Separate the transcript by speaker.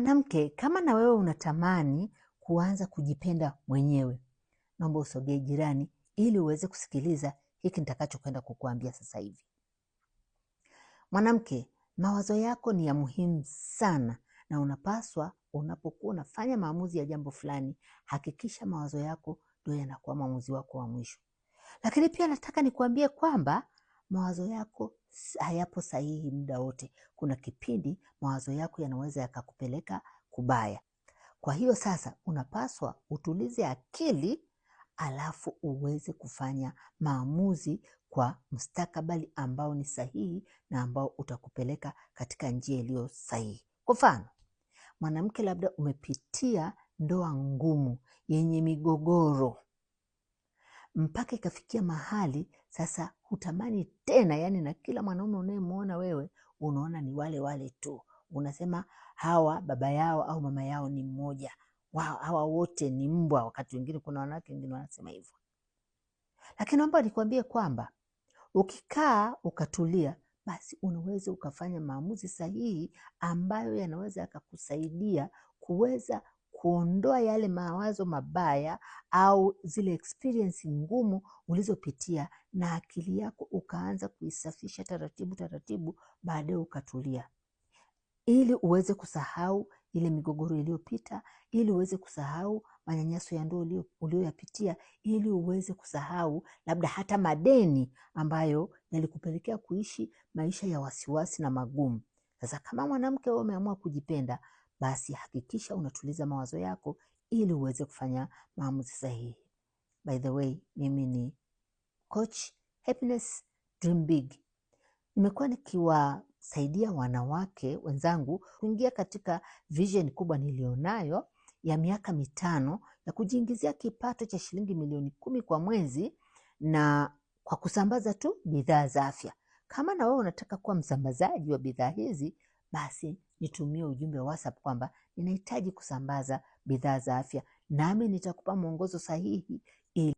Speaker 1: Mwanamke, kama na wewe unatamani kuanza kujipenda mwenyewe, naomba usogee jirani ili uweze kusikiliza hiki nitakachokwenda kukuambia sasa hivi. Mwanamke, mawazo yako ni ya muhimu sana, na unapaswa unapokuwa unafanya maamuzi ya jambo fulani, hakikisha mawazo yako ndio yanakuwa maamuzi wako wa mwisho. Lakini pia nataka nikuambie kwamba mawazo yako hayapo sahihi muda wote. Kuna kipindi mawazo yako yanaweza yakakupeleka kubaya. Kwa hiyo sasa unapaswa utulize akili, alafu uweze kufanya maamuzi kwa mustakabali ambao ni sahihi na ambao utakupeleka katika njia iliyo sahihi. Kwa mfano, mwanamke, labda umepitia ndoa ngumu yenye migogoro mpaka ikafikia mahali sasa hutamani tena, yani na kila mwanaume unayemwona wewe unaona ni wale wale tu, unasema hawa baba yao au mama yao ni mmoja wao, hawa wote ni mbwa. Wakati wengine kuna wanawake wengine wanasema hivyo, lakini naomba nikwambie kwamba ukikaa ukatulia, basi unaweza ukafanya maamuzi sahihi ambayo yanaweza yakakusaidia kuweza kuondoa yale mawazo mabaya au zile experience ngumu ulizopitia, na akili yako ukaanza kuisafisha taratibu taratibu, baadaye ukatulia, ili uweze kusahau ile migogoro iliyopita, ili uweze kusahau manyanyaso ya ndoa uliyoyapitia, ili uweze kusahau labda hata madeni ambayo yalikupelekea kuishi maisha ya wasiwasi na magumu. Sasa kama mwanamke wewe umeamua kujipenda, basi hakikisha unatuliza mawazo yako ili uweze kufanya maamuzi sahihi. By the way, mimi ni Coach Happiness Dream Big. Nimekuwa nikiwasaidia wanawake wenzangu kuingia katika vision kubwa nilionayo ya miaka 5 ya kujiingizia kipato cha shilingi milioni 10 kwa mwezi na kwa kusambaza tu bidhaa za afya. Kama na wewe unataka kuwa msambazaji wa bidhaa hizi, basi nitumie ujumbe wa WhatsApp kwamba ninahitaji kusambaza bidhaa za afya, nami nitakupa mwongozo sahihi ili